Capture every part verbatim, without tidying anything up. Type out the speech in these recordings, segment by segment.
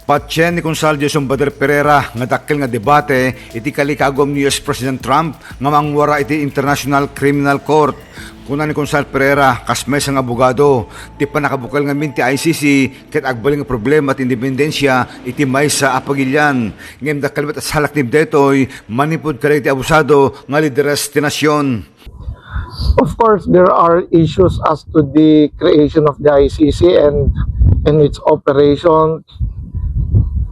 Patien ni Konsal Jason Bader Pereira nga dakkel nga debate iti kalikagum ni U S President Trump nga mangwara iti International Criminal Court. Kuna ni Konsal Pereira, kas maysa nga abogado, ti pannakabukel ngamin ti I C C ket agbalin nga problema ti independensia iti maysa a pagilian. Ngem dakkel met a salaknib daytoy manipud kadagiti abusado nga lideres ti nasion. Of course, there are issues as to the creation of the I C C and and its operation.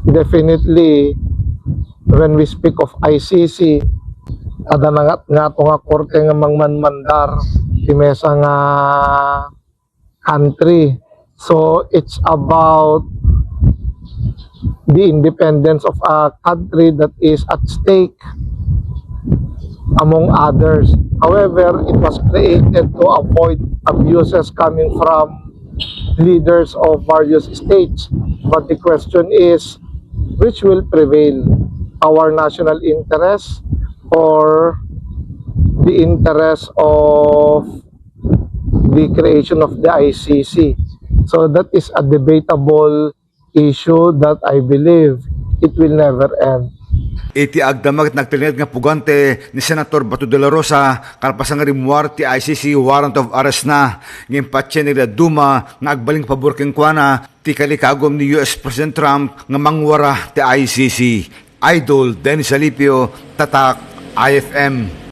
Definitely, when we speak of I C C, adda nangat-ngato nga korte nga mangmanmandar ti maysa nga country. So it's about the independence of a country that is at stake, among others. However, it was created to avoid abuses coming from leaders of various states. But the question is, which will prevail? Our national interest or the interest of the creation of the I C C? So that is a debatable issue that I believe it will never end. Iti agdama ket nagtalinaed nga pugante ni Senator Bato de la Rosa kalpasan nga rimmuar ti I C C warrant of arrest na, ngem patien ni Duma nga agbalin pabor kenkuana ti kalikagum ni U S President Trump nga mangwara ti I C C. Idol Dennis Alipio, Tatak I F M.